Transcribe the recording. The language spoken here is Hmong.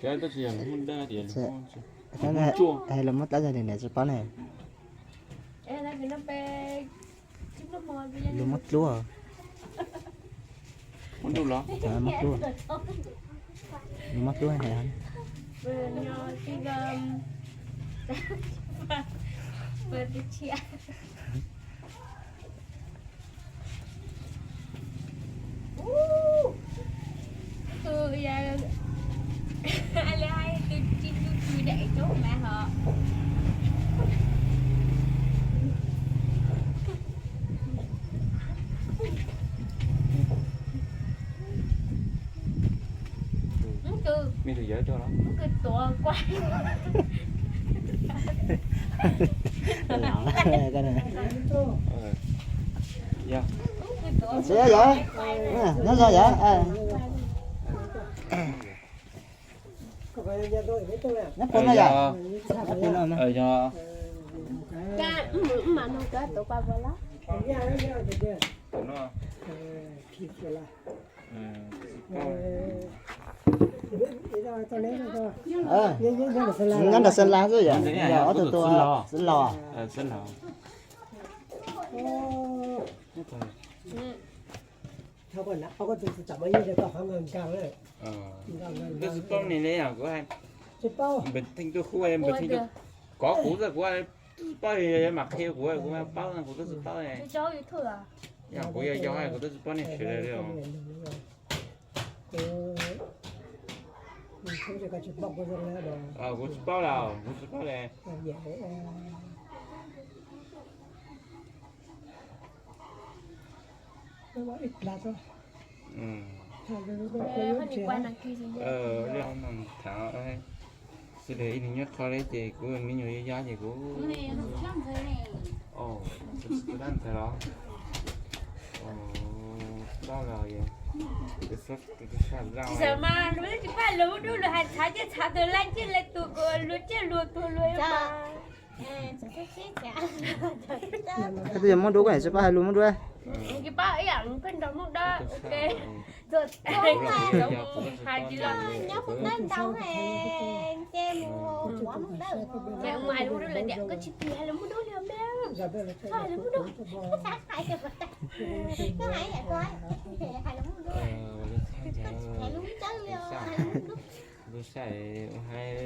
Tab sis yog lus Hmoob Dawb tias lus Hmoob Tsuaj. Hais lus Hmoob Dawb tias niam tsis paub ne. Lus Hmoob Dluab. Hmoob Dluab los? Hmoob Dluab. Lus Hmoob Dluab hais. Tus, tus tsis tu tus daim coob mas ho. Mej tus yawg tuaj los? Yog, yog, nyob zoo yawg. Nyob puas no yawg? Yog. Nyob nram Xeeb Las xwb yom, yog ob tug tus Xeeb Las. Kuv twb tsis paub ne, kuv hais, npawg Theej tuaj hu, npawg Theej tuaj kov kuv xwb, kuv twb tsis paub, yog mam qhia kuv, kuv mam paub, kuv twb tsis paub ne. Yog kuv yog yau, kuv twb tsis paub nej sawv daws li os. Kuv tsis paub lawm, kuv tsis paub li. Li no tham xws li ib nus nyob qho li ces kuv me nyuam yog yau ces kuv, kuv tsis tau dab ntxhais los. Tsis xav mas luag twb tsis pab luag muab dub, luag hais txhav ces txhav tus laj ces laj tus, luag ces luag tus luag. Koj twb yog muab dub koj hais tsis pab hais lus muab dub. Tsis paub ib yam, pheej nrog muab dub ua ke. Hais tsis los. Nyob puas ntab ntau ces mus ua muab dub. Mus hais lus muab dub lawm tias koj tsis tis hais lus muab dub li os me. Koj hais lus muab dub. Koj hais yam ko, hais lus muab dub. Koj tsis hais lus muab dub li os, hais lus muab dub.